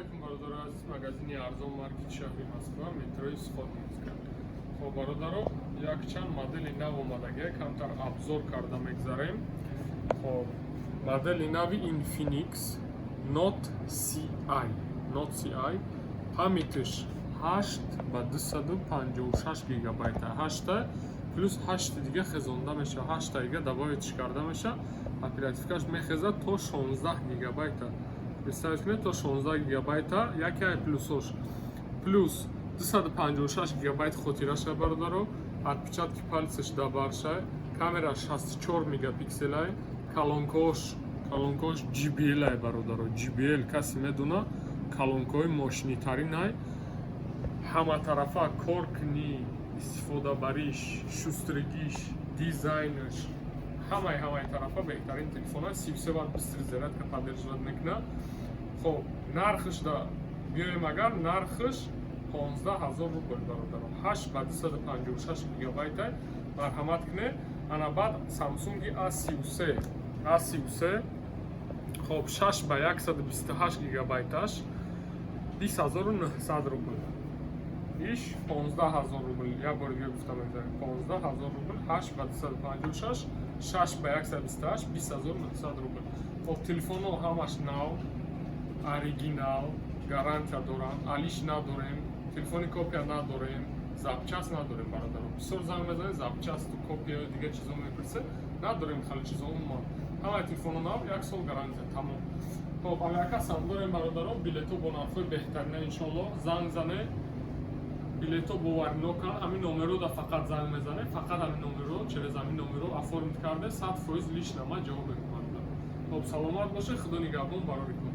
Алейкум, бародари азиз. Магазини Арзон Маркет, шаҳри Москва, метрои Сходнинская. Хоб, бародаро, якчанд модели нав омадагия, камтар обзор карда мегзарем. Хоб, модели нави Infinix Note Ci, Note Ci, памятиш 8 ба 256 гигабайта, 8 плюс 8 дига хезонда мешава, 8 дига добавить карда меша, оперативкаш мехезад то 16 гигабайта. Представить кунед, то 16 гигабайта. Яке ай плюсош, плюс 256 гигабайт хотираша, бародаро. Отпечатки пальцаш дабарша, камера 64 мегапикселай, колонкош JBL ай, бародаро. JBL касе медуна, колонкои мощныйтаринай. Ҳаматарафа кор кунӣ, истифодабариш, шустригиш, дизайнаш, ҳамаи тарафа беҳтарин телефон аст. 33 ватт быстрый зарядка поддерживать мекунад. Хоб, нархаш да биёем агар, нархаш 15 ҳазор рубл, бародаро, 8 ба 256 гигабайта. Марҳамат кунед. Ана баъд Samsung A33, A33. Хоб, 6 ба 128 гигабайташ 20 900 рубл, иш 15 ҳазор рубл. Як бори дига гуфта мегзарем: 15 ҳазор рубл 8 ба 256, 6 ба 128 20 900 рубл. Хоб, телефонҳо ҳамаш нав, оригинал, гарантия доранд, алиш надорем, телефони копия надорем, запчасть надорем, бародаро. Бисёр занг мезанед, запчасту копия, дигар чизо мепурсед, надорем хеле чизо умуман. Ҳамаи телефонҳо нав, як сол гарантия, тамом. Хоб, авиакассам дорем, бародаро, билето бо нархҳои беҳтарина, иншоалло. Занг занед, билето боваринокан. Ҳамин номеро да фақат занг мезанед, фақат ҳамин номеро, через ҳамин номеро оформить карде, 100% лично ман ҷавоб мекунам. Хоб, саломат бошед, худо нигаҳбон, барори кор.